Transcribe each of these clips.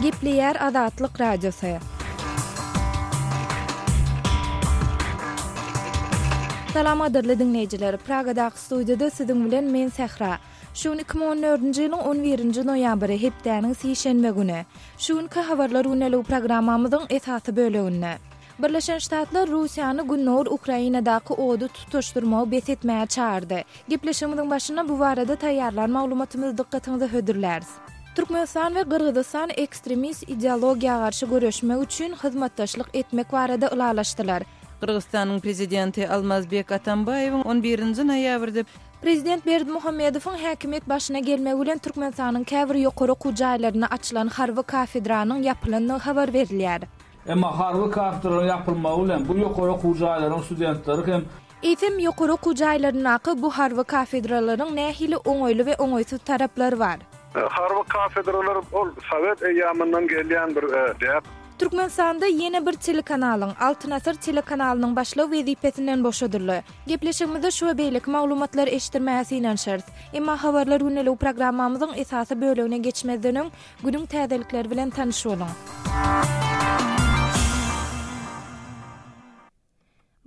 Gepleýär Azatlyk Radiosy. Salam gadyrly diňleýjiler! Pragadaky studiýada siziň bilen men Sähra. Şu gün 2014-nji ýylyň 11-nji noýabry, hepdäniň sişenbe güni. Şu günki Habarlar gündeligi programmamyzyň esasy böleginde. Birleşen Ştatlar Russiýany gündogar Ukrainadaky ody tutaşdyrmagy bes etmäge çagyrdy. Gepleşigimiziň başynda bu barada taýýarlan maglumatymyzy dykgatyňyza hödürläris. Türkmenistan we Gyrgyzystan ekstremist ideologiýa garşy göreşmek üçin hyzmatdaşlyk etmek barada ylalaşdylar. Gyrgyzystanyň Prezidenti Almazbek Atambaýewiň on birinji noýabrda Prezident Berdimuhamedowyň häkimiýet başyna gelmegi bilen Türkmenistanyň käbir ýokary okuw jaýlarynda açylan harby kafedranyň ýapylandygy habar berilýär. Emma harby kafedralaryň ýapylmagy bilen bu ýokary okuw jaýlaryň studentleri hem Eýsem, ýokary okuw jaýlaryndaky bu harby kafedralaryň nähili oňaýly we oňaýsyz taraplary bar? Harby kafedralar ol sowet eýýamyndan gelýän bir däp. Türkmenistanda ýene bir telekanalyň, Altyn asyr telekanalynyň başlygy wezipesinden boşadyldy. Gepleşigimizde şu we beýleki maglumatlary eşitdirmäge synanyşarys. Emma Habarlar gündeligi programmamyzyň esasy bölegine geçmezden öň, Günüň täzelikleri bilen tanyş boluň!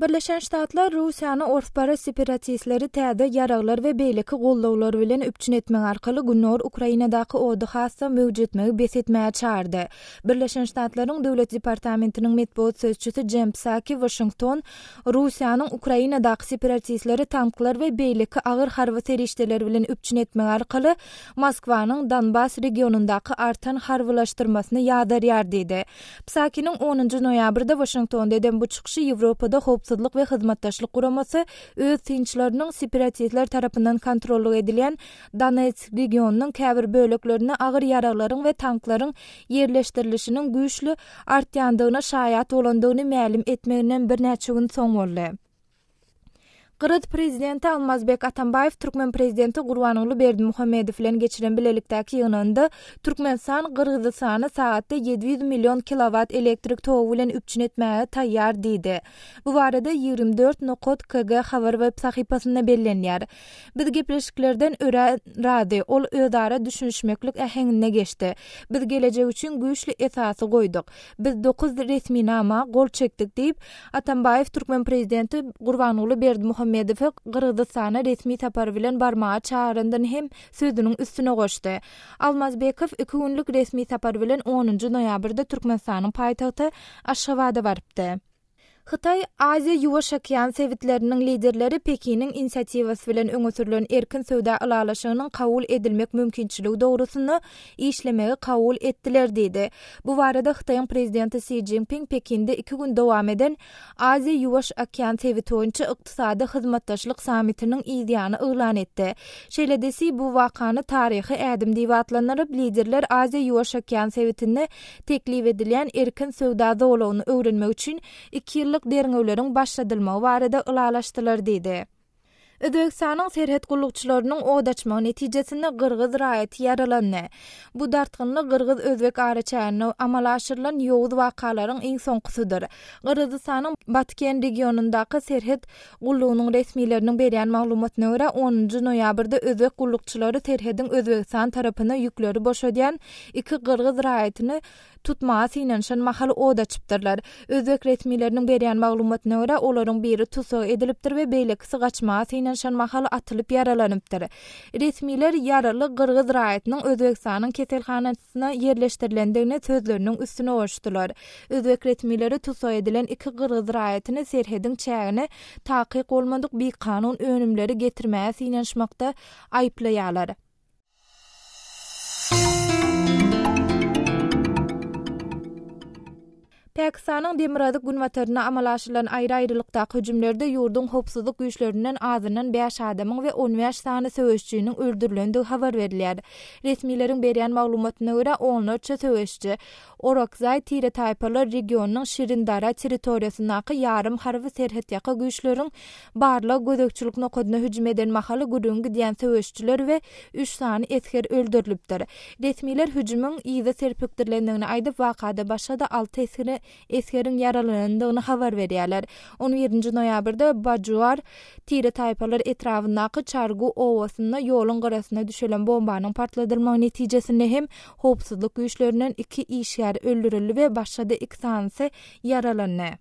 Birleşen Ştatlar Russiýany orsparaz separatistleri täze ýaraglar we beýleki goldawlar bilen üpjün etmek arkaly gündogar Ukrainadaky ody has-da möwjetmegi bes etmäge çagyrdy. Birleşen Ştatlaryň Döwlet departamentiniň metbugat sözçüsi Jen Psaki Waşington Russiýanyň Ukrainadaky separatistleri tanklar we beýleki agyr harby serişdeler bilen üpjün etmek arkaly Moskwanyň Donbas regionyndaky artan harbylaşdyrmasyny ýazarýar diýdi. Psakiniň onunjy noýabrda Waşingtonda eden bu çykyşy Ýewropada Howpsuzlyk we Hyzmatdaşlyk Guramasy öz synçylarynyň separatistler tarapyndan kontrollyk edilýän Donetsk regionynyň käbir böleklerinde agyr ýaraglaryň we tanklaryň ýerleşdirilişiniň güýçli artýandygyna şaýat bolandygyny mälim etmeginden birnäçe gün soň boldy. Gyrgyz prezidenti Almazbek Atambaýew türkmen prezidenti Gurbanguly Berdimuhamedow bilen geçiren bilelikdäki ýygnagynda Türkmenistan Gyrgyzystany sagatda 700 million kilowat elektrik togy bilen üpjün etmäge taýýar diýdi. Bu barada 24 nokat kg habar web sahypasynda bellenýär. Biz gepleşiklerden örän razy, ol özara düşünişmeklik äheňinde geçdi. Biz gelejek üçin güýçli esasy goýduk. Biz dokuz resminama gol çekdik diýip, Atambaýew türkmen prezidenti Gurbanguly Berdimuhamedowy Gyrgyzystana resmi sapar bilen barmaga çagyrandyny hem sözüniň üstüne goşdy. Almazbekow iki günlük resmi sapar bilen onunjy noýabrda Türkmenistanyň paýtagty Aşgabada barypdy. Hytaý, Aziýa-Ýuwaş okean sebitleriniň liderleri Pekiniň inisiatiwasy bilen öňe sürlen erkin söwda ylalaşygynyň kabul edilmek mümkinçiligi dogrusynda işlemegi kabul etdiler diýdi. Bu barada Hytaýyň Prezidenti Si Szinpin Pekinde iki gün dowam eden Aziýa-Ýuwaş okean sebiti boýunça ykdysady hyzmatdaşlyk sammitiniň yzýany yglan etdi. Şeýle-de Si bu wakany taryhy ädim diýip atlandyryp, liderler Aziýa-Ýuwaş okean sebitinde teklip edilýän erkin söwda zolagyny öwrenmek üçin iki ýyllyk derňewleriň başladylmagy barada ylalaşdylar diýdi. Özbegistanyň serhet gullukçylarynyň od açmagy netijesinde gyrgyz raýaty ýaralandy. Bu dartgynly gyrgyz-özbek araçäginde amala aşyrylan ýowuz wakalaryň iň soňkusydyr. Gyrgyzystanyň Batken regionyndaky serhet gullugynyň resmileriniň berýän maglumatyna görä, onunjy noýabrda özbek gullukçylary serhediň Özbegistan tarapyna ýükleri boşadýan iki gyrgyz raýatyny tutmaga synanyşan mahaly od açypdyrlar. Özbek resmileriniň berýän maglumatyna görä, olaryň biri tussag edilipdir we beýlekisi gaçmaga synanyşan mahaly atylyp ýaralanypdyr. Resmiler ýaraly gyrgyz raýatynyň Özbegistanyň keselhanasyna ýerleşdirilendigini sözleriniň üstüne goşdular. Özbek resmileri tussag edilen iki gyrgyz raýatyny serhediň çägine takyk bolmadyk bikanun önümleri getirmäge synanyşmakda aýyplaýarlar. Pakistanyň demirgazyk-günbatarynda amala aşyrylan aýry-aýrylykdaky hüjümlerde ýurduň howpsuzlyk güýçlerinden azyndan bäş adamyň we on bäş sany söweşijiniň öldürilendigi habar berilýär. Resmileriň berýän maglumatyna görä, onlarça söweşiji Orakzaý tire-taýpalar regionynyň Şirindara territoriýasyndaky ýarym harby serhetýaka güýçleriň barlag-gözegçilik nokadyna hüjüm eden mahaly gürrüňi gidýän söweşijiler we üç sany esger öldürilipdir. Resmiler hüjümiň yza serpikdirilendigini aýdyp, wakada başga-da alty esgeri. esgeriň ýaralanandygyny habar berýärler. On birinji noýabrda Bajuar tire-taýpalar etrabyndaky Çargu obasynda ýoluň gyrasyna düşelen bombanyň partladylmagy netijesinde hem howpsuzlyk güýçlerinden iki işgär öldürildi we başga-da iki sanysy ýaralandy.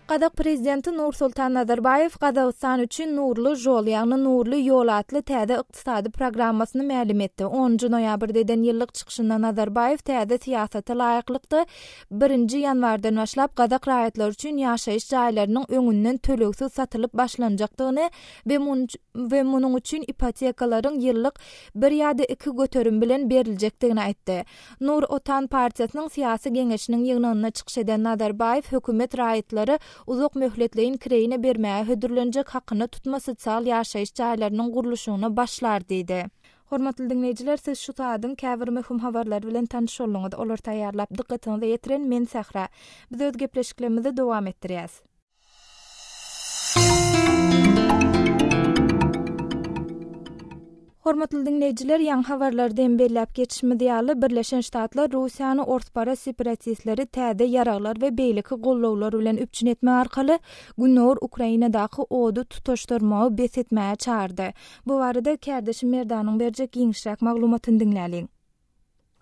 Gazak prezidenti Nursultan Nazarbaýew Gazagystan üçin Nurly žol, ýagny Nurly ýol atly täze ykdysady programmasyny mälim etdi. Onunjy noýabrda eden ýyllyk çykyşynda Nazarbaýew täze syýasata laýyklykda, birinji ýanwardan başlap gazak raýatlary üçin ýaşaýyş jaýlarynyň öňünden tölegsiz satylyp başlanjakdygyny we we munuň üçin ipotekalaryň ýyllyk bir ýa-da 2% bilen beriljekdigini aýtdy. Nur Otan partiýasynyň syýasy geňeşiniň ýygnagynda çykyş eden Nazarbaýew hökümet raýatlara uzak möhletleýin kireýine bermäge hödürlenjek hakyna tutma sosial ýaşaýyş jaýlarynyň gurluşygyna başlar diýdi. Hormatly diňleýjiler, siz şu saadyň käbir möhüm habarlary bilen tanyş bolduňyz. Olary taýýarlap dykgatyňyza ýetiren men Sähra. Biz öz gepleşiklerimizi dowam etdirýäs. Hormatly diňleýjiler, ýaňy habarlarda hem belläp geçişimiz ýaly, Birleşen Ştatlar Russiýany orsparaz separatistleri täze ýaraglar we beýleki gollawlar bilen üpjün etmek arkaly Gündogar Ukrainadaky ody tutaşdyrmagy bes etmäge çagyrdy. Bu barada kärdeşim Merdanyň berjek giňişräk maglumatyny diňläliň.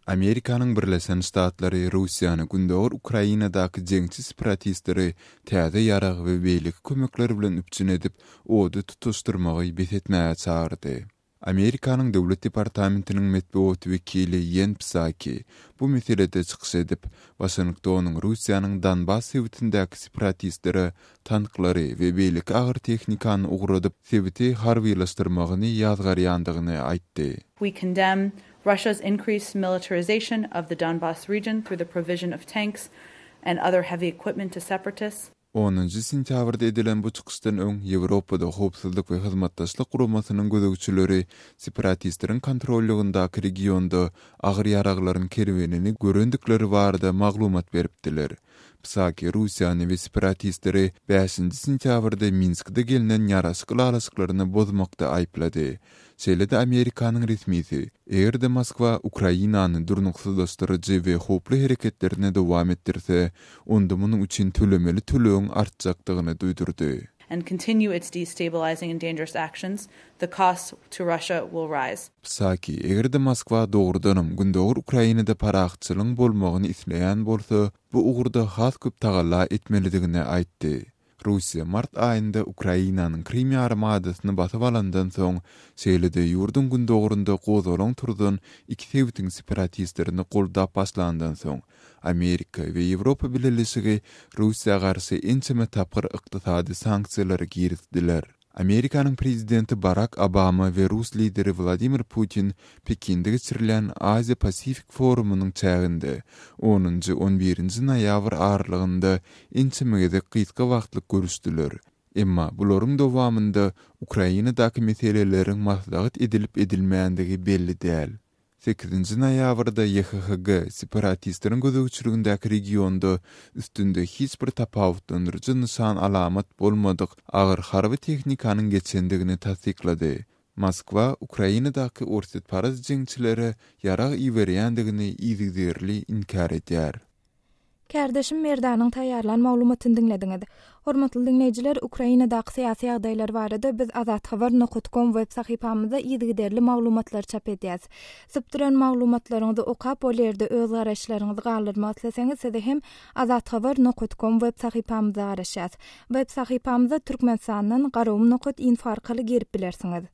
Amerikanyň Birleşen Ştatlary Russiýany Gündogar Ukrainadaky jeňçi separatistleri täze ýarag we beýleki kömekler bilen üpjün edip, ody tutaşdyrmagy bes etmäge çagyrdy. Amerikanyň Döwlet departamentiniň metbugat wekili Ýen Psaki bu meselede çykyş edip, Waşingtonyň Russiýanyň Donbass sebitindäki separatistlere tanklary we beýleki agyr tehnikany ugradyp, sebiti harbylaşdyrmagyny ýazgarýandygyny aýtdy. We condemn Russia's increased militarization of the Donbass region through the provision of tanks and other heavy equipment to separatists. Onunjy sentýabrda edilen bu çykyşdan öň Ýewropada Howpsuzlyk we Hyzmatdaşlyk Guramasynyň gözegçileri separatistleriň kontrollygyndaky regionda agyr ýaraglaryň kerwenini görendikleri barada maglumat beripdiler. Psaki Russiýany we separatistleri bäşinji sentýabrda Minskde gelnen ýaraşyk ylalaşyklaryny bozmakda aýyplady. Şeýle-de Amerikanyň resmisi, eger-de Moskwa Ukrainany durnuksyzlaşdyryjy we howply hereketlerini dowam etdirse, onda munuň üçin tölemeli tölegiň artjakdygyny duýdurdy. and continue its destabilizing and dangerous actions, the cost to Russia will rise. Psaki, eger-de Moskwa dogrudanam gündogar Ukrainada parahatçylygyň bolmagyny isleýän bolsa, bu ugurda has köp tagalla etmelidigini aýtdy. Russiýa mart aýynda Ukrainanyň Krym ýarymadasyny basyp alandan soň, şeýle-de ýurduň gündogarynda gozgalaň turzan iki sebitiň separatistlerini goldap başlandan soň, Amerika we Ýewropa Bileleşigi Russiýa garşy ençeme tapgyr ykdysady sanksiýalary girizdiler. Amerikanyň prezidenti Barak Obama we rus lideri Wladimir Putin Pekinde geçirilýän Aziýa-Pasifik forumynyň çäginde onunjy, on birinji noýabr aralygynda ençeme gezek gysga wagtlyk görüşdiler. Emma bularyň dowamynda Ukrainadaky meseleleriň maslahat edilip-edilmändigi belli däl. Sekizinji noýabrda YHHG separatistleriň gözegçiligindäki regionda üstünde hiç bir tapawutlandyryjy nyşan-alamat bolmadyk agyr harby tehnikanyň geçendigini tassyklady. Moskwa Ukrainadaky orsýetparaz jeňçilere ýarag iberýändigini yzygiderli inkär edýär. Kärdeşim Merdanyň taýýarlan maglumatyny diňlediňiz. Hormatly diňleýjiler, Ukrainadaky syýasy ýagdaýlar barada biz Azathabar nokat kom web sahypamyzda yzygiderli maglumatlary çap edýäs. Sypdyran maglumatlaryňyzy okap, ol ýerde öz garaýyşlaryňyzy galdyrmak isleseňiz, size hem Azathabar nokat kom web sahypamyzda garaşýas. Web sahypamyza Türkmenistandan Garagum nokat info arkaly girip bilersiňiz.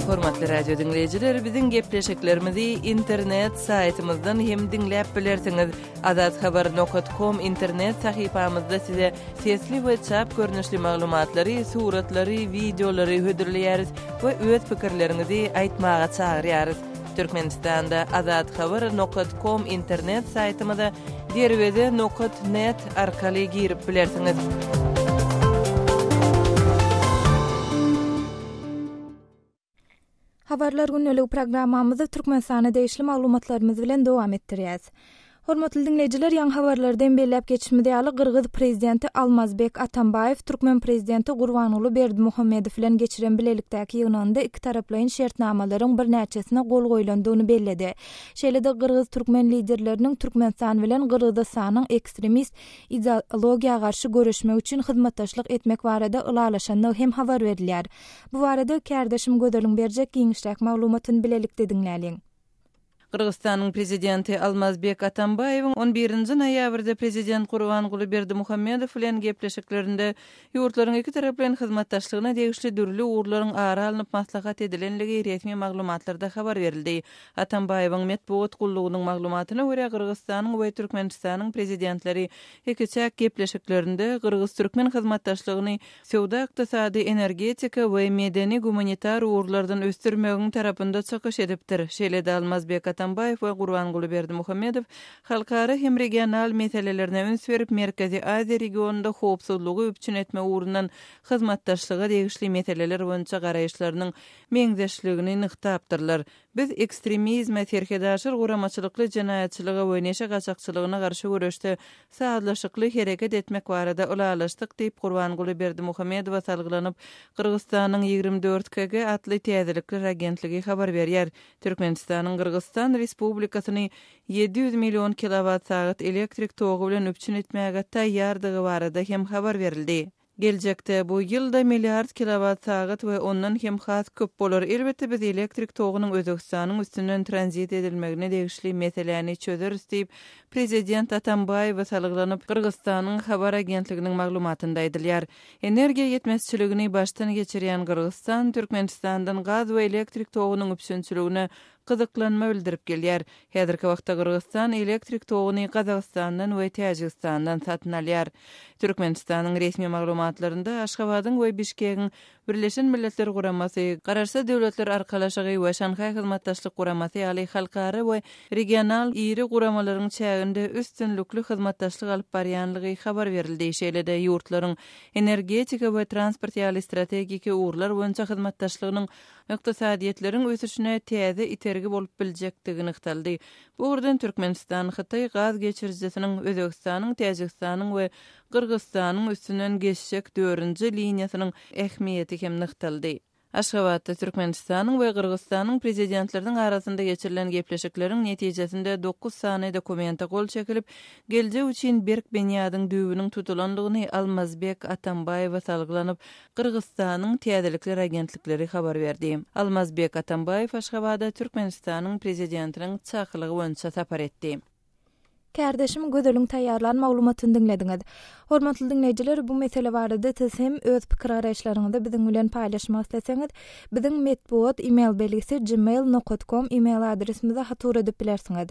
Hormatly radio diňleýjiler, biziň gepleşiklerimizi internet saýtymyzdan hem diňläp bilersiňiz. Azathabar nokat kom internet sahypamyzda size sesli we çap görnüşli maglumatlary, suratlary, wideolary hödürleýäris we öz pikirleriňizi aýtmaga çagyrýarys. Türkmenistanda Azathabar nokat kom internet saýtymyza Derweze nokat net arkaly girip bilersiňiz. Habarlar gündeligi programmamyzy Türkmenistana degişli maglumatlarymyz bilen dowam etdirýäs. Hormatly diňleýjiler, ýaňy habarlarda hem belläp geçişimiz ýaly, gyrgyz prezidenti Almazbek Atambaýew türkmen prezidenti Gurbanguly Berdimuhamedow bilen geçiren bilelikdäki ýygnagynda ikitaraplaýyn şertnamalaryň birnäçesine gol goýlandygyny belledi. Şeýle-de gyrgyz-türkmen liderleriniň Türkmenistan bilen Gyrgyzystanyň ekstremist ideologiýa garşy göreşmek üçin hyzmatdaşlyk etmek barada ylalaşandygy hem habar berilýär. Bu barada kärdeşim Gözeliň berjek giňişräk maglumatyny bilelikde diňläliň. Gyrgyzystanyň Prezidenti Almazbek Atambaýewiň on birinji noýabrda Prezident Gurbanguly Berdimuhamedow bilen gepleşiklerinde ýurtlaryň ikitaraplaýyn hyzmatdaşlygyna degişli dürli ugurlaryň ara alnyp maslahat edilendigi resmi maglumatlarda habar berildi. Atambaýewiň metbugat gullugynyň maglumatyna görä, Gyrgyzystanyň we Türkmenistanyň Prezidentleri ikiçäk gepleşiklerinde gyrgyz-türkmen hyzmatdaşlygyny söwda-ykdysady, energetika we medeni-gumanitar ugurlardan ösdürmegiň tarapynda çykyş edipdir. Şeýle-de Almazbek Atambaýew we Gurbanguly Berdimuhamedow halkara hem regional meselelerine üns berip, Merkezi Aziýa regionynda howpsuzlygy üpjün etmek ugrundan hyzmatdaşlyga degişli meseleler boýunça garaýyşlarynyň meňzeşligini nygtapdyrlar. Biz ekstremizme, serhetaşyr guramaçylykly jenaýatçylyga we neşe gaçakçylygyna garşy göreşde sazlaşykly hereket etmek barada ylalaşdyk diýip, Gurbanguly Berdimuhamedowa salgylanyp, Gyrgyzystanyň 24 KG atly täzelikler agentligi habar berýär. Türkmenistanyň Gyrgyzystan Respublikasyny 700 million kilowat-sagat elektrik togy bilen üpjün etmäge taýýardygy barada hem habar berildi. Geljekde bu ýylda milliard kilowat-sagat we ondan hem has köp bolar. Elbetde, biz elektrik togunyň Özbegistanyň üstünden tranzit edilmegine degişli meseläni çözeris diýip, prezident Atambaýewe salgylanyp, Gyrgyzystanyň habar agentliginiň maglumatynda aýdylýar. Energiýa ýetmezçiligini başdan geçirýän Gyrgyzystan Türkmenistandan gaz we elektrik togunyň üpjünçiligine gyzyklanma bildirip gelýär. Häzirki wagtda Gyrgyzystan elektrik toguny Gazagystandan we Täjigistandan satyn alýar. Türkmenistanyň resmi maglumatlarynda Aşgabadyň we Bişkegiň Birleşen Milletler Guramasy, Garaşsyz Döwletler Arkalaşygy we Şanhaý Hyzmatdaşlyk Guramasy ýaly halkara we regional iri guramalaryň çäginde üstünlikli hyzmatdaşlyk alyp barýanlygy habar berildi. Şeýle-de ýurtlaryň energetika we transport ýaly strategiki ugurlar boýunça hyzmatdaşlygynyň ykdysadyýetleriň ösüşine täze itergi bolup biljekdigi nygtaldy. Bu ugurdan Türkmenistan-Hytaý gaz geçirijisiniň Özbegistanyň, Täjigistanyň we Gyrgyzystanyň üstünden geçjek dördünji liniýasynyň ähmiýeti hem nygtaldy. Aşgabatda Türkmenistanyň we Gyrgyzystanyň Prezidentleriniň arasynda geçirilen gepleşikleriň netijesinde dokuz sany dokumente gol çekilip, geljek üçin berk binýadyň düýbüniň tutulandygyny Almazbek Atambaýewe salgylanyp, Gyrgyzystanyň täzelikler agentlikleri habar berdi. Almazbek Atambaýew Aşgabada Türkmenistanyň Prezidentiniň çakylygy boýunça sapar etdi. Kärdeşim Gözeliň taýýarlan maglumatyny diňlediňiz. Hormatly diňleýjiler, bu mesele barada siz hem öz pikir-garaýyşlaryňyzy biziň bilen paýlaşmak isleseňiz, biziň metbugat e-mail belgisi gmail nokat kom e-mail adresimize hat ugradyp bilersiňiz.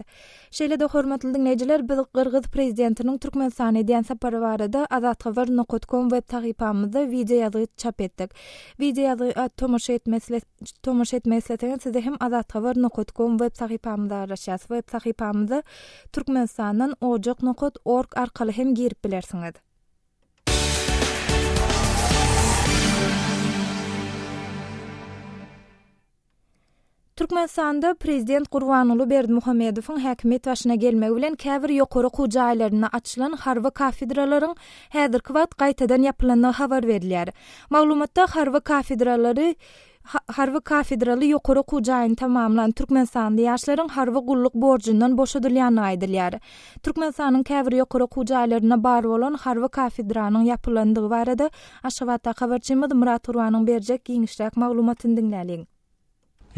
Şeýle-de hormatly diňleýjiler biz gyrgyz prezidentiniň Türkmenistana edýän sapary barada Azathabar nokat kom web sahypamyzda wideo ýazgy çap etdik. Wideo ýazga tomaşa etmek tomaşa etmek isleseňiz size hem Azathabar nokat kom web sahypamyza garaşýas. Web sahypamyza Türkmenistandan ojak nokat org arkaly hem girip bilersiňiz. Türkmenistanda prezident Gurbanguly Berdimuhamedowyň häkimiýet başyna gelmegi bilen käbir ýokary okuw jaýlarynda açylan harby kafedralaryň häzirki wagt gaýtadan ýapylandygy habar berilýär. Maglumatda harby kafedralary harby kafedraly ýokary okuw jaýyny tamamlan türkmenistanly ýaşlaryň harby gulluk borjundan boşadylýandygy aýdylýar. Türkmenistanyň käbir ýokary okuw jaýlarynda bar bolan harby kafedranyň ýapylandygy barada Aşgabatdaky habarçymyz Myrat Gurbanyň berjek giňişräk maglumatyny diňläliň.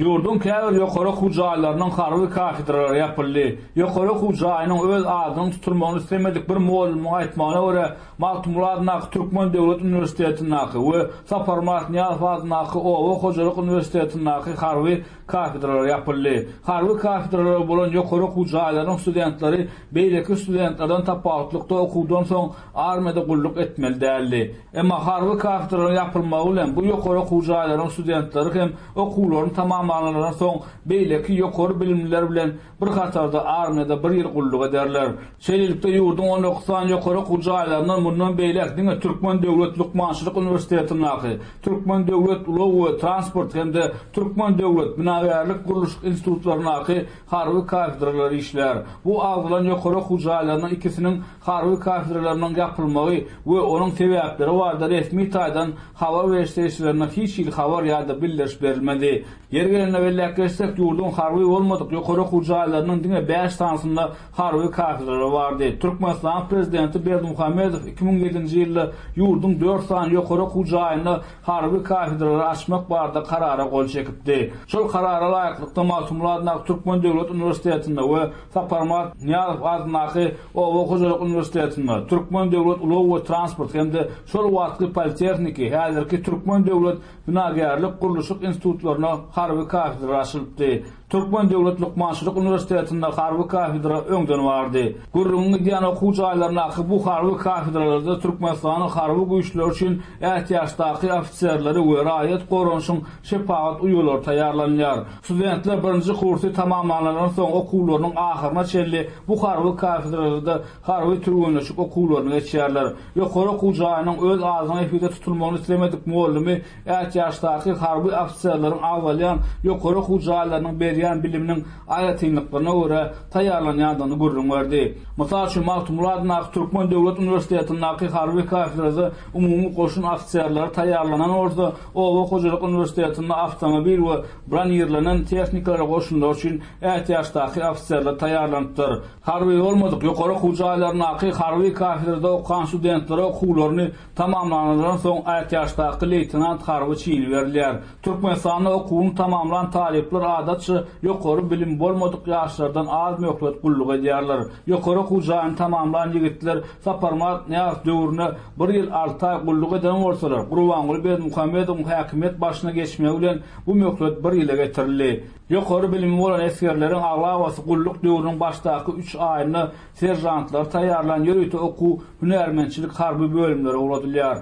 Ýurduň käbir ýokary okuw jaýlarynyň harby kafedralary ýapyldy. Ýokary okuw jaýynyň öz adynyň tutulmagyny islemedik bir mugallymyň aýtmagyna görä, Magtymguly adyndaky Türkmen döwlet uniwersitetindäki we Saparmyrat Nyýazow adyndaky Oba hojalyk uniwersitetindäki harby kafedralar ýapyldy. Harby kafedralary bolan ýokary okuw jaýlarynyň studentleri beýleki studentlerden tapawutlykda okuwdan soň armiýada gulluk etmeli däldi. Emma harby kafedralaryň ýapylmagy bilen bu ýokary okuw jaýlarynyň studentleri hem okuwlaryny tamamlap. tamamlanandan soň beýleki ýokary bilimliler bilen bir hatarda armiýada bir ýyl gulluk ederler. Şeýlelikde, ýurduň 19 sany ýokary okuw jaýlaryndan mundan beýläk diňe Türkmen döwlet lukmançylyk uniwersitetindäki, Türkmen döwlet ulag we transport hem-de Türkmen döwlet binagärlik-gurluşyk institutlaryndaky harby kafedralar işlär. Bu agzalan ýokary okuw jaýlarynyň ikisiniň harby kafedralarynyň ýapylmagy we onuň sebäpleri barada resmi taýdan habar beriş serişdelerinde hiç hili habar ýa-da bildiriş berilmedi. Ýeri gelende belläp geçsek, ýurduň harby bolmadyk ýokary okuw jaýlarynyň diňe bäş sanysynda harby kafedralar bardy. Türkmenistanyň Prezidenti Berdimuhamedow 2007-nji ýylda ýurduň dört sany ýokary okuw jaýynda harby kafedralary açmak barada Karara gol çekipdi. Şol Karara laýyklykda Magtymguly adyndaky Türkmen döwlet uniwersitetinde we Saparmyrat Nyýazow adyndaky Oba hojalyk uniwersitetinde, Türkmen döwlet ulag we transport hem-de şol wagtky politehniki, häzirki Türkmen döwlet binagärlik-gurluşyk institutlarynda harby kafedralar açylypdy. Türkmen döwlet lukmançylyk uniwersitetinde harby kafedra öňden bardy. Gürrüňi gidýän okuw jaýlaryndaky bu harby kafedralarda Türkmenistanyň harby güýçleri üçin ätiýaçdaky ofiserleri we raýat goranyşyň şepagat uýalary taýýarlanylýar. Studentler birinji kursy tamamlanandan soň okuwlarynyň ahyryna çenli bu harby kafedralarda harby türgenleşik okuwlaryny geçýärler. Ýokary okuw jaýynyň öz adynyň efirde tutulmagyny islemedik mugallymy ätiýaçdaky harby ofiserleriň agzalýan ýokary okuw jaýlarynyň berýän biliminiň aýratynlyklaryna görä taýýarlanýandygyny gürrüň berdi. Mysal üçin, Magtymguly adyndaky Türkmen döwlet uniwersitetindäki harby kafedrada umumy goşun ofiserleri taýýarlanan bolsa, Oba hojalyk uniwersitetinde awtomobil we bronirlenen tehnikalara goşunlar üçin ätiýaçdaky ofiserler taýýarlanypdyr. Harby bolmadyk ýokary okuw jaýlaryndaky harby kafedrada okan studentlere okuwlaryny tamamlanandan soň ätiýaçdaky leýtenant harby çini berilýär. Türkmenistanda okuwyny tamamlan talyplar adatça ýokary bilimi bolmadyk ýaşlardan az möhlet gulluk edýärler. Ýokary okuw jaýyny tamamlan ýigitler Saparmyrat Nyýazow döwründe bir ýyl alty aý gulluk eden bolsalar, Gurbanguly Berdimuhamedowyň häkimiýet başyna geçmegi bilen bu möhlet bir ýyla getirildi. Ýokary bilimi bolan esgerleriň aglabasy gulluk döwrüniň başdaky üç aýynda seržantlary taýýarlan ýörite okuw hünärmentçilik harby bölümlere ugradylýar.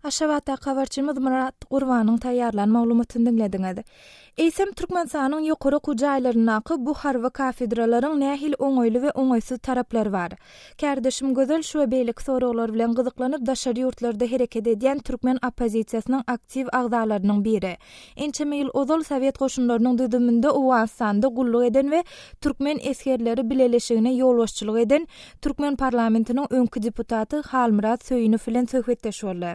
Aşgabatdaky habarçymyz Myrat Gurbanyň taýýarlan maglumatyny diňlediňiz. Eýsem, Türkmenistanyň ýokary okuw jaýlaryndaky bu harby kafedralaryň nähili oňaýly we oňaýsyz taraplary bar? Kärdeşim Gözel şu we beýleki soraglar bilen gyzyklanyp daşary ýurtlarda hereket edýän türkmen oppozisiýasynyň aktiw agzalarynyň biri, Ençeme ýyl ozal sowet goşunlarynyň düzüminde Owganystanda gulluk eden we Türkmen esgerleri bileleşigine ýolbaşçylyk eden türkmen parlamentiniň öňki deputaty Halmyrat Söýünow bilen söhbetdeş boldy.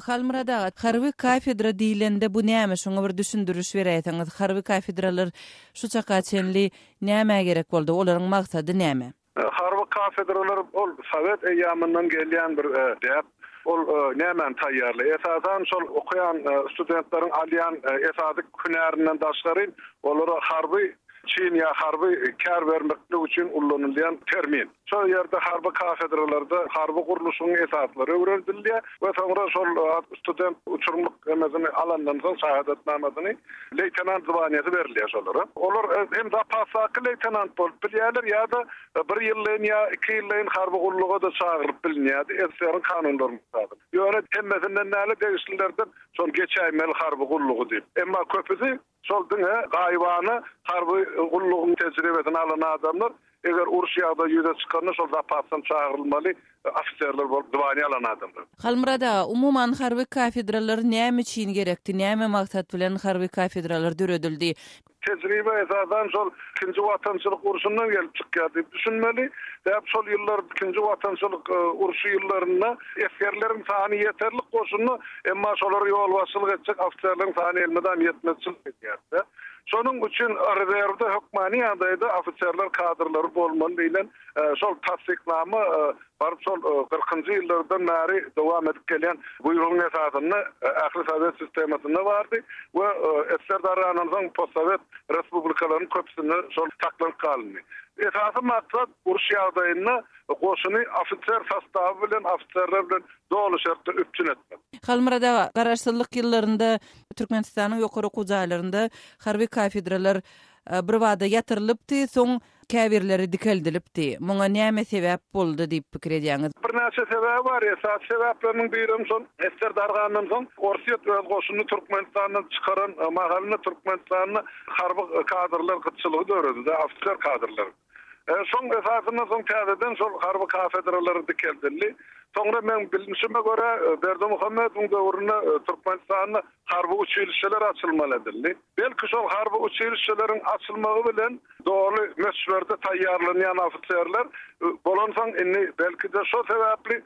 Halmyrat aga, harby kafedra diýlende bu näme, şoňa bir düşündiriş beräýseňiz, harby kafedralar şu çaka çenli nämä gerek boldy, olaryň maksady näme? Harby kafedralar ol sowet eýýamyndan gelýän bir däp. Ol nämäni taýýarlaýar? Esasan şol okaýan studentleriň alýan esasy hünärinden daşgary olara harby çin ýa harby kär bermeklik üçin ullanylýan termin. Şol ýerde harby kafedralarda harby gurluşygyň esaslary öwredilýär we soňra şol student uçurymlyk emesini alandan soň şahadatnamasyny leýtenant zwaniýasy berilýär şolara. Olar hem zapasdaky leýtenant bolup bilýärler ýa-da bir ýyllaýyn ýa iki ýyllaýyn harby gulluga-da çagyrylyp bilinýärdi SSR-iň kanunlaryna esasynda. Ýöne hemmesinden däl-de degişlilerden şol geçäýmeli harby gullugy diýip. Emma köpüsi Şol diňe gaýybana harby gullugyň tejribesini alan adamlar, eger uruş ýagdaýy ýüze çykanda şol zapasdan çagyrylmaly ofiserler bolup zwaniýa alan adamlar. Halmyrat aga, umuman harby kafedralar näme üçin gerekdi, näme maksat bilen harby kafedralar döredildi? Tejribe esasan şol Ikinji Watançylyk urşundan gelip çykýar diýip düşünmeli. Sebäp şol ýyllar Ikinji Watançylyk urşy ýyllarynda esgerleriň sany ýeterlik goşunda, Emma şolara ýolbaşçylyk etjek ofiserleriň sany elmydam ýetmezçilik edýärdi. Şonuň üçin rezerwde hökmany ýagdaýda ofiserler kadrlary bolmaly diýlen şol tassyknama baryp şol kyrkynjy ýyllardan bäri dowam edip gelýän buýrugyň esasynda ähli sowet sistemasynda bardy we ssr dargandan soň postsowet respublikalaryň köpüsinde şol saklanyp galyndy. Esasy maksat uruş ýagdaýynda goşuny ofiser sostawy bilen, ofiserler bilen doly şertde üpjün etmek. Halmyrat aga, Garaşsyzlyk ýyllarynda Türkmenistanyň ýokary okuw jaýlarynda harby kafedralar. birbada ýatyrylypdy, soň käbirleri dikeldilipdi. Muňa näme sebäp boldy diýip pikir edýäňiz? Birnäçe sebäbi bar. Esasy sebäpleriniň birem şol SSR dargandan soň Orsýet öz goşunyny Türkmenistandan çykaran mahalynda Türkmenistanda harby kadrlar gytçylygy döredi-de, ofiser kadrlar. Şoň esasynda soň täzeden şol harby kafedralary dikeldildi. Soňra meň bilmişime görä Berdimuhamedowyň döwründe Türkmenistanda harby uçilişşeler açylmaly edildi. Belki şol harby uçilişşeleriň açylmagy bilen doly möçberde taýýarlanýan ofiserler bolansoň indi belki-de şo sebäpli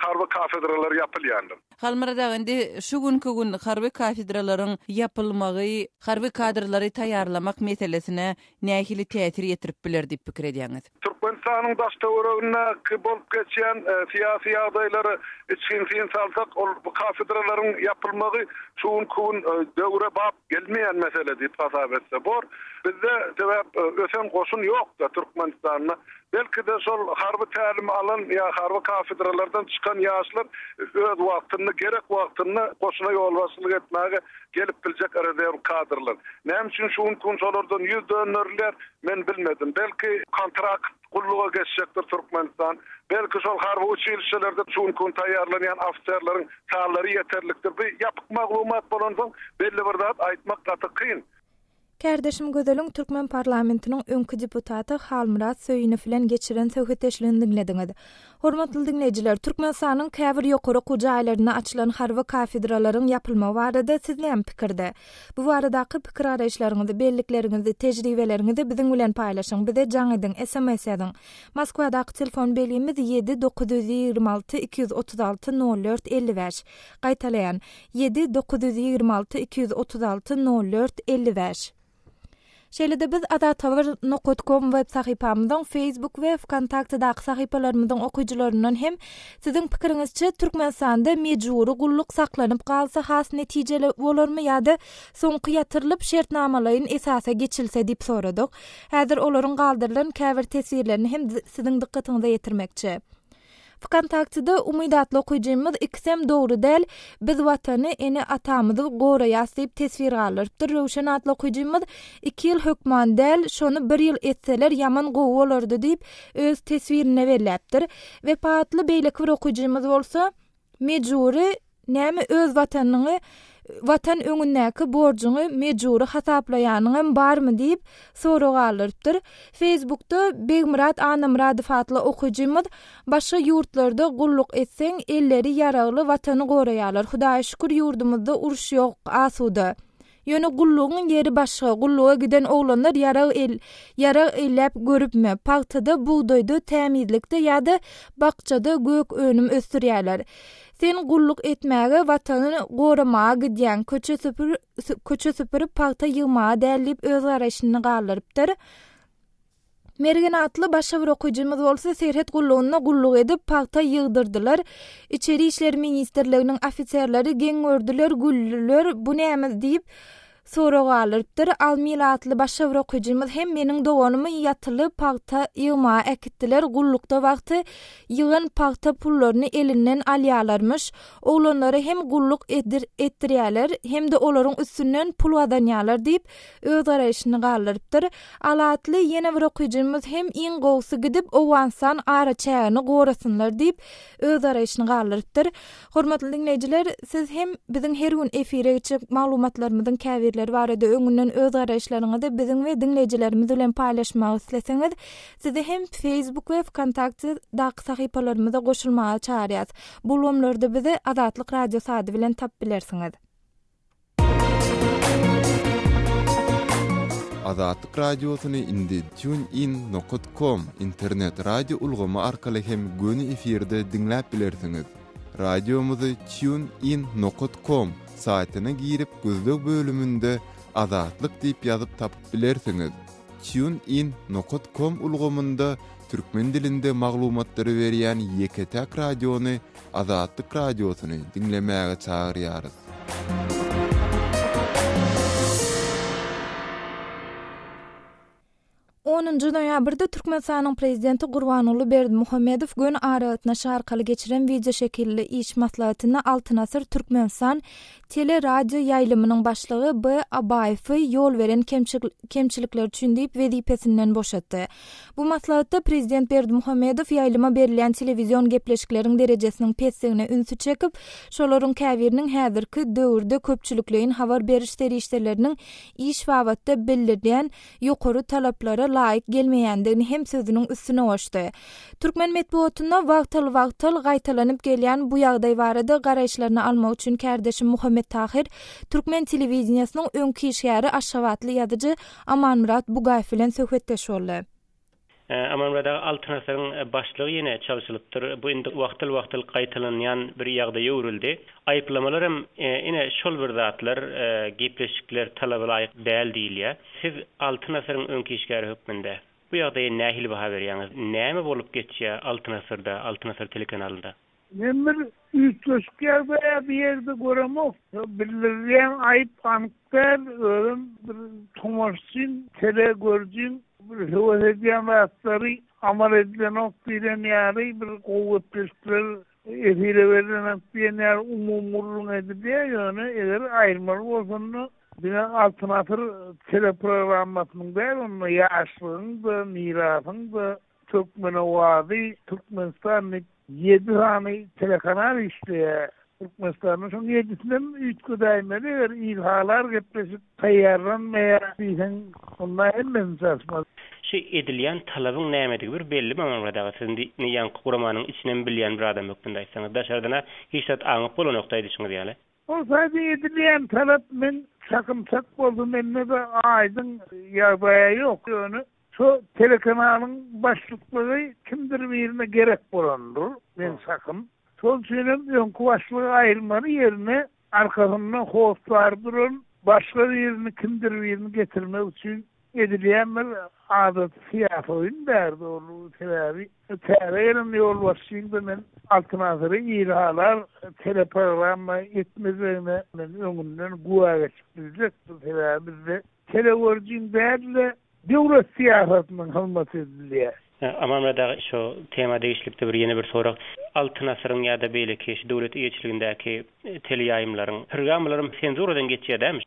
harby kafedralar ýapylýandyr. Halmyrat aga indi şu günki gün harby kafedralaryň ýapylmagy harby kadrlary taýýarlamak meselesine nähili täsir ýetirip biler diýip pikir edýäňiz? Türkmenistanyň daş-töweregindäki bolup geçýän syýasy ýagdaýlara içgin syn salsak, ol bu kafedralaryň ýapylmagy şu günki gün döwre bap gelmeýän mesele diýip hasap etse bor. Bizde sebäp ösen goşun ýok-da Türkmenistanda. Belki-de şol harby tälim alan ýa harby kafedralardan çykan ýaşlar öz wagtynda, gerek wagtynda goşuna ýolbaşçylyk etmäge gelip biljek rezerw kadrlar. Näme üçin şu günki gün şolardan ýüz dönderilýär, men bilmedim. Belki kontrakt gulluga geçjekdir Türkmenistan. Belki şol harby uçilişşelerde şu günki gün taýýarlanýan ofiserleriň sanlary ýeterlikdir. Bu ýapyk maglumat bolansoň belli bir zat aýtmak gaty kyn. Kärdeşim Gözeliň türkmen parlamentiniň öňki deputaty Halmyrat Söýünow bilen geçiren söhbetdeşligini diňlediňiz. Hormatly diňleýjiler, Türkmenistanyň käbir ýokary okuw jaýlarynda açylan harby kafedralaryň ýapylmagy barada siz näme pikirde? Bu baradaky pikir-garaýyşlaryňyzy, bellikleriňizi, tejribeleriňizi biziň bilen paýlaşyň, bize jaň ediň, sms ýazyň. Moskwadaky telefon belgimiz 7 926 236 04 55. Gaýtalaýan, 7 926 236 04 55. Şeýle-de biz Azathabar nokat kom web sahypamyzyň Facebook we Wkontaktedaky sahypalarymyzyň okyjylaryndan hem siziň pikiriňizçe Türkmenistanda mejbury gulluk saklanyp galsa has netijeli bolarmy ýa-da soňky ýatyrylyp şertnamalaýyn esasa geçilse diýip soradyk. Häzir olaryň galdyrylan käbir teswirlerini hem siziň dykgatyňyza ýetirmekçi. Wkontaktede Umyt atly okyjymyz ikisem dogry däl, biz watany, ene atamyzy goraýas diýip teswir galdyrypdyr. Röwşen atly okyjymyz iki ýyl hökman däl, şony bir ýyl etseler ýaman gowy bolardy diýip öz teswirinde belläpdir. Wepa atly beýleki bir okyjymyz bolsa Mejbury Näme öz watanyňy watan öňündäki borjuňy mejbury hasaplaýanyňam barmy diýip sorag galdyrypdyr. Feýsbukda Begmyrat Annamyradow atly okyjymyz Başga ýurtlarda gulluk etseň elleri ýaragly watany goraýarlar. Hudaýa şükür ýurdumyzda uruş ýok asuda. Ýöne gullugyň ýeri başga, gulluga giden oglanlar ýarag el, ýarag elläp görüpmi, pagtada, bugdaýda, tämizlikde ýa-da bakjada gök önüm ösdürýärler. Sen gulluk etmäge, Watany goramaga gidýäň, köçe süpür, köçe süpürip pagta ýygmaga däl diýip öz garaýşyny galdyrypdyr. Mergen atly başga bir okyjymyz bolsa serhet gullugynda gulluk edip, pagta ýygdyrdylar. Içeri işler ministrliginiň ofiserleri geň gördüler, güldüler, bu näme diýip, sorag galdyrypdyr. Almil atly başga bir okyjymyz hem meniň doganymy ýatyly pagta ýygmaga äkitdiler, gullukda wagty ýygan pagta pullaryny elinden alýalarmyş. Oglanlara hem gulluk etdirýäler, hem-de olaryň üstünden pul gazanýalar diýip, öz garaýşyny galdyrypdyr. Alatly ýene bir okyjymyz hem iň gowusy gidip Owganystan araçägini gorasynlar diýip, öz garaýşyny galdyrypdyr. Hormatly diňleýjiler, siz hem biziň her gün efire geçjek maglumatlarymyzyň käbirleri barada öňünden öz garaýyşlaryňyzy biziň we diňleýjilerimiz bilen paýlaşmagy isleseňiz, sizi hem Facebook we Wkontakte daky sahypalarymyza goşulmaga çagyrýas. Bu ulgamlarda bizi Azatlyk Radiosy ady bilen tapyp bilersiňiz. Azatlyk Radiosyny indi TuneIn nokat com internet radio ulgamy arkaly hem göni efirde diňläp bilersiňiz. Radiomyzy TuneIn nokat com saýtyna girip gözleg bölüminde Azatlyk diýip ýazyp tapyp bilersiňiz. TuneIn nokat com ulgamynda türkmen dilinde maglumatlary berýän ýeke-täk radiony Azatlyk Radiosyny diňlemäge çagyrýarys. Onunjy noýabrda Türkmenistanyň Prezidenti Gurbanguly Berdimuhamedow göni aragatnaşyk arkaly geçiren wideoşekilli iş maslahatynda Altyn asyr Türkmenistan teleradio ýaýlymynyň başlygy B. Abaýewi ýol beren kemçilikleri üçin diýip wezipesinden boşatdy. Bu maslahatda Prezident Berdimuhamedow ýaýlyma berilýän telewizion gepleşikleriň derejesiniň pesdigine ünsi çekip, şolaryň käbiriniň häzirki döwürde köpçülikleýin habar beriş serişdeleriniň iş babatda bildirýän ýokary talaplara laýyk gelmeýändigini hem sözüniň üstüne goşdy. Türkmen metbugatynda wagtal-wagtal gaýtalanyp gelýän bu ýagdaý barada garaýyşlaryny almak üçin kärdeşim Muhammet Tahyr türkmen telewideniýesiniň öňki işgäri aşgabatly ýazyjy Amanmyrat Bugaýew bilen söhbetdeş boldy. Amanmyrat aga Altyn asyryň başlygy ýene çalşylypdyr. Bu indi wagtal-wagtal gaýtalanýan bir ýagdaýa öwrüldi. Aýyplamalar hem ine şol bir zatlar, gepleşikler talaba laýyk däl diýilýär. Siz Altyn asyryň öňki işgäri hökmünde bu ýagdaýa nähili baha berýäňiz? Näme bolup geçýär Altyn asyrda, Altyn asyr telekanalynda? Men bir üýtgeşik ýagdaý-a bir ýerde göremok. Bildirilýän aýyp anyk däl, özem bir tomaşaçyň, tele görüjiň bir höwes edýän zatlary amal edilenok diýlen ýaly bir gowy gepleşikler efire berlenok diýen ýaly umumy gürrüň edilýär, ýöne eger aýyrmaly bolsanda diňe Altyn asyr teleprogrammasynyň däl, onda Ýaşlygyň-da, Mirasyň-da, Türkmen owazy, Türkmenistan diýip ýedi sany telekanal işleýär Türkmenistanda. Şoň ýedisinem üýtgedäýmeli eger il halar gepleşik taýýarlanmaýar diýseň onda hemmesini çalyşmaly. Şu edilýän talabyň nämedigi bir bellimi Amanmyrat aga siz indi ýaňky guramanyň içinem bilýän bir adam hökmünde aýtsaňyz daşardan-a hiç zat aňyp bolanokda aýdyşyňyz ýaly. Ol taýda edilýän talap men çakym çak bolsa mende-de aýdyň ýagdaýa ýok ýöne Şo telekanalyň başlyklygy kimdir birine gerek bolandyr, meň çakym. Şol üçinem öňki başlygy aýyrmaly ýerine arkasynda hossary duran başga birini kimdir birini getirmek üçin edilýän bir adaty syýasy oýun bärde ol. Sebäbi täze gelen ýolbaşçyň-da men Altyn asyry ilhalar teleprogramma etmejegine men öňünden güwä geçip biljek. Sebäbi bizde telegörüjiň däl-de, Döwlet syýasatynyň hyzmaty edilýär. Amanmyrat aga şo tema degişlilikde bir ýene bir sorag. Altyn asyryň ýa-da beýleki şu döwlet eýeçiligindäki teleýaýymlaryň programmalaram senzuradan geçýär dämi?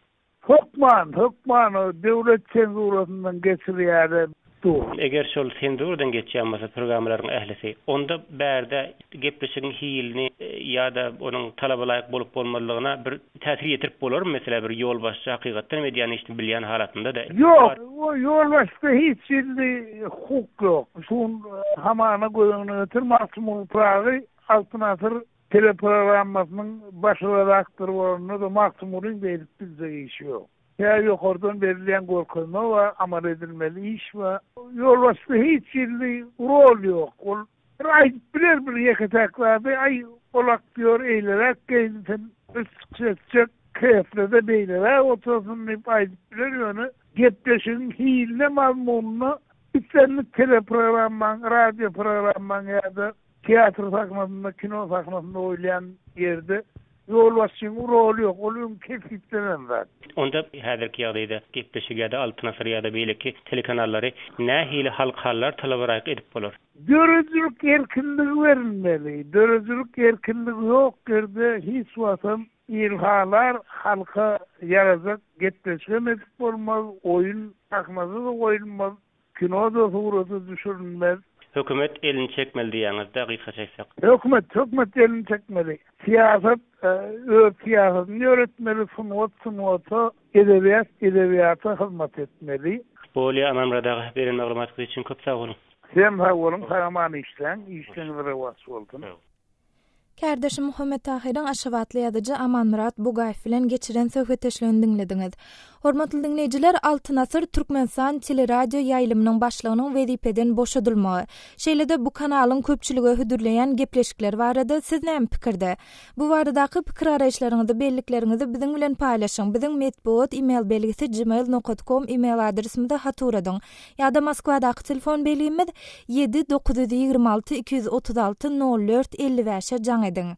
Hökman, hökman o döwlet senzurasyndan geçirýärler dur. Eger şol senzuradan geçýän bolsa programmalaryň ählisi, onda bärde gepleşigiň hilini ýa-da onuň talaba laýyk bolup-bolmazlygyna bir Täsir ýetirip bolarmy meselä bir ýolbaşçy hakykatdan hem edýän işini bilýän halatynda-da? Ýok, o ýolbaşçyda hiç hili hukuk ýok. Şu gün hamana göz öňüne getir, Magtymguly Pyragy Altyn asyr teleprogrammasynyň baş redaktory bolanda-da Magtymgulyň beýdip biljek işi ýok. Tä ýokardan berilýän görkezme bar, amal edilmeli iş bar. Ýolbaşçyda hiç hili rol ýok. Ol Bir aýdyp biler bir ýeke-täk zady, aý, ol aktýor eýleräk geýinsin, biz çykyş etjek kreslede beýleräk otursyn diýip aýdyp biler, ýöne gepleşigiň hiline, mazmunyna islendik teleprogrammaň, radioprogrammaň ýa-da teatr sahnasynda, kino sahnasynda goýulýan ýerde Ýolbaşçynyň roly ýok, ol öň kesgitlenen zat. Onda häzirki ýagdaýda gepleşik ýa-da Altyn asyr ýa-da beýleki telekanallary nähili halkalar talaba laýyk edip bolar? Döredijilik erkinligi berilmeli. Döredijilik erkinligi ýok ýerde hiç wagtam ilhalar halka ýarajak gepleşigem edip bolmaz, oýun sahnada-da goýulmaz. Kino-da surata düşürilmez. Hökümet elini çekmeli diýýäňiz-dä gysgaça aýtsak. Hökümet, hökümet elini çekmeli. Syýasat öz syýasatyny ýöretmeli, sungat sungata, edebiýat edebiýata hyzmat etmeli. Bolýa Amanmyrat aga beren maglumatyňyz üçin köp sag boluň. Sizem sag boluň, sag-aman işläň, işiňiz rowaç bolsun. Kärdeşim Muhammet Tahyryň aşgabatly ýazyjy Amanmyrat Bugaýew bilen geçiren söhbetdeşligini diňlediňiz. Hormatly diňleýjiler, Altyn asyr Türkmenistan teleradio ýaýlymynyň başlygynyň wezipeden boşadylmagy, şeýle-de bu kanalyň köpçülige hödürleýän gepleşikleri barada siz näme pikirde? Bu baradaky pikir-garaýyşlaryňyzy, bellikleriňizi biziň bilen paýlaşyň, biziň metbugat e-mail belgisi gmail nokat kom e-mail adresimize hat ugradyň. Ýa-da Moskwadaky telefon belgimiz 7 926 236 04 55-e jaň ediň.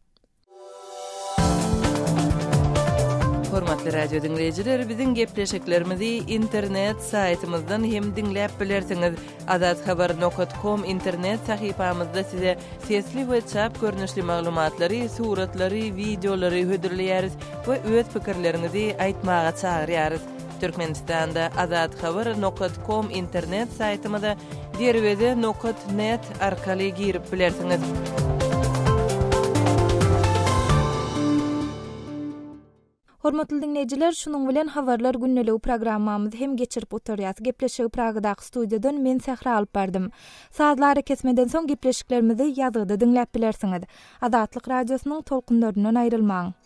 Hormatly radio diňleýjiler, biziň gepleşiklerimizi internet saýtymyzdan hem diňläp bilersiňiz. Azathabar nokat kom internet sahypamyzda size sesli we çap görnüşli maglumatlary, suratlary, wideolary hödürleýäris we öz pikirleriňizi aýtmaga çagyrýarys. Türkmenistanda Azathabar nokat kom internet saýtymyza Derweze nokat net arkaly girip bilersiňiz. Hormatly diňleýjiler, şunuň bilen Habarlar gündeligi programmamyzy hem geçirip gutarýas. Gepleşigi Pragadaky studiýadan men Sähra alyp bardym. Sazly arakesmeden soň gepleşiklerimizi ýazgyda diňläp bilersiňiz. Azatlyk Radiosynyň tolkunlaryndan aýrylmaň!